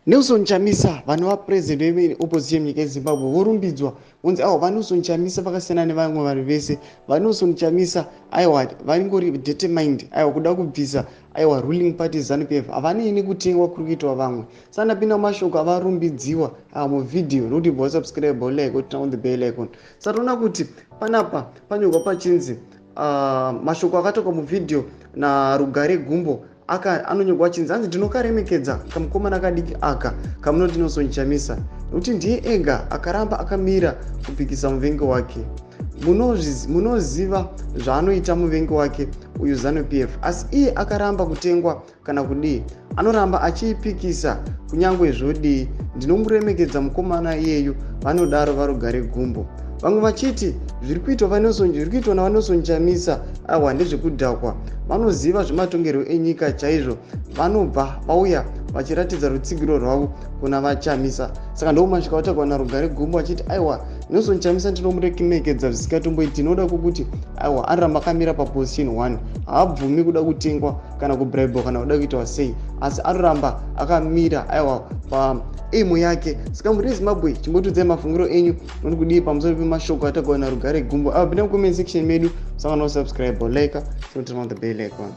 Nelson Chamisa, vanova president veopposition munyika yeZimbabwe, vorumbidzwa vonzi aiwa, vaNelson Chamisa vakasiyana nevamwe vanhu vese. VaNelson Chamisa aiwa varingori determined, aiwa, kuda kubvisa, aiwa, ruling party ZANU PF. Havanei nekutengwa kuri kuitwa vamwe. Sandapinda mumashoko avarumbidziwa ava muvhidhiyo, nokuti bva wasubscribe, like, turn on the bell icon. Satoona kuti panapa panyorwa pachinzi mashoko akataurwa muvhidhiyo naRugare Gumbo aka anonyorwa achinzi, hanzi, "Ndinokaremekedza kamukomana kadiki aka kamunoti Nelson Chamisa, nekuti ndiye ega akaramba akamira kupikisa muvengi wake. Munoziva zvaanoita muvengi wake uyu ZANU PF, asi iye akaramba kutengwa kana kudii, anoramba achiipikisa kunyange zvodii. Ndinomuremekedza mukomana iyeyu," vanodaro vaRugare Gumbo. Vamwe vachiti zviri kuitwa naVaNelson Chamisa, aiwa, ndezvekudhakwa. Vanoziva zvematongerwo enyika chaizvo vanobva vauya vachiratidza rutsigiro rwavo kuna vaChamisa. Saka ndo masvika vataurwa naRugare Gumbo achiti, aiwa, Nelson Chamisa ndinomuremekedza zvisingatomboiti. Tinoda kukuti, aiwa, anoramba akamira paposition 1, haabvumi kuda kutengwa kana kubribwa kana kuda kuitwa sei, asi anoramba akamira, aiwa, paaim yake. Saka muri Zimbabwe, chimbotiudzai mafungiro enyu, noti kudii pamusoro pemashoko ataurwa naRugare Gumbo? Ava pinda mucomment section medu, sangana, subscribe, like, turn on the bell icon.